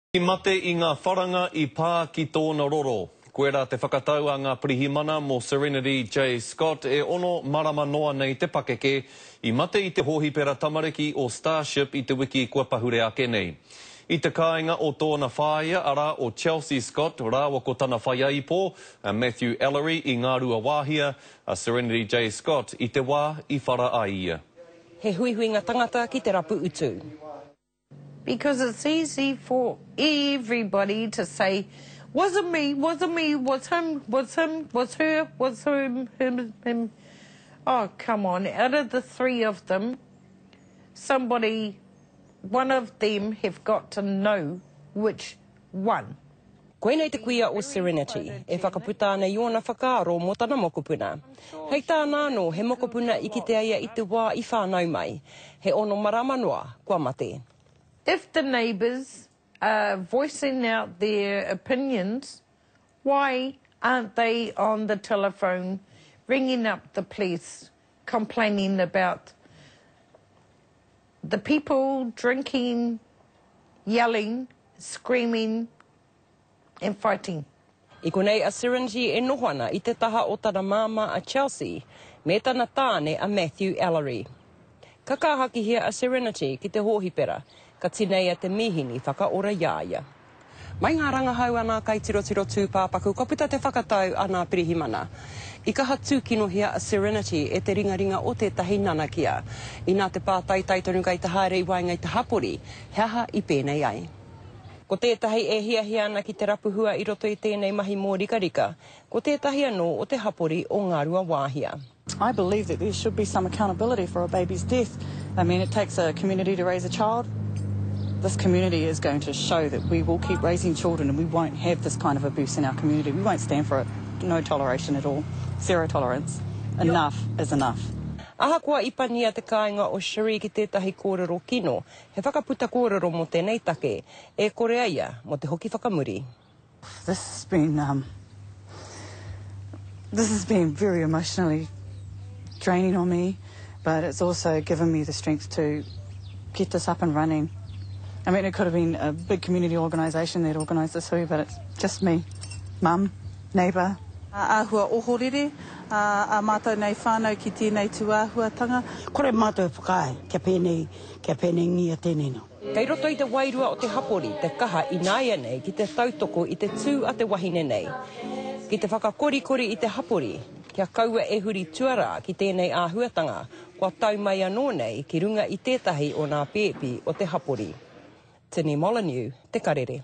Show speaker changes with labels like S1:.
S1: I mate i ngā wharanga i pā ki tōna roro. Koirā te whakatau a ngā pirihimana mō Serenity Jay Scott e ono marama noa nei te pakeke, i mate i te hōhipera tamariki o Starship i te wiki kua pahure ake nei. I te kāinga o tōna whāea, arā, o Chelsea Scott rāua ko tana whaiāipo, a Matthew Ellery i Ngāruawāhia, a Serenity Jay Scott i te wā i whara ai ia.
S2: He huihuinga tangata ki te rapu utu.
S3: Because it's easy for everybody to say, wasn't me, wasn't me, was him, was him, was her, was him, him, him. Oh, come on. Out of the three of them, somebody, one of them have got to know which one.
S2: Koinei te kuia o Serenity, e whakaputa ana i ōna whakaaro mō tana mokopuna. Hei tāna anō, he mokopuna i kitea ia i te wā i whānau mai. He ono marama noa, kua mate.
S3: If the neighbours are voicing out their opinions, why aren't they on the telephone ringing up the police complaining about the people drinking, yelling, screaming and fighting.
S2: I konei a Serenity e noho ana i te taha o tana māmā a Chelsea me tana tāne a Matthew Ellery. Ka kāhakihia a Serenity ki te hōhipera, ka tineia te mīhini whakaora i a ia. Mai ngā rangahau a ngā kaitirotiro tūpāpaku kua puta te whakatau a ngā pirihimana. I kaha tūkinohia a Serenity e te ringaringa o tētahi nanakia. Inā te pātaitai tonu kei te haere i waenga i te hapori, he aha i pēnei ai? Ko tētahi e hiahia ana ki te rapu hua i roto i tēnei mahi mōrikarika, ko tētahi anō o te hapori o Ngāruawāhia.
S4: I believe that there should be some accountability for a baby's death. I mean, it takes a community to raise a child. This community is going to show that we will keep raising children and we won't have this kind of abuse in our community. We won't stand for it. No toleration at all. Zero tolerance. Enough is enough.
S2: Ahakoa i pania te kāinga o Sheree ki tētahi kōrero kino, he whakaputa kōrero mō tēnei take, e kore a ia mō te hoki whakamuri.
S4: This has been um, this has been very emotionally draining on me, but it's also given me the strength to get this up and running. I mean, it could have been a big community organisation that organised this hui, but it's just me, mum, neighbour.
S5: Āhua ohorere ā mātou nei whānau ki tēnei tūāhuatanga.
S6: Kore mātou e whakaae kia pēnei, kia pēneingia tēnei nā.
S2: Kei roto i te wairua o te hapori te kaha ināianei ki te tautoko i te tū a te wahine nei, ki te whakakorikori i te hapori kia kaua e huri tuarā ki tēnei āhuatanga kua tau mai anō nei ki runga i tētahi o nā pēpi o te hapori. Tini Molyneux, Te Karere.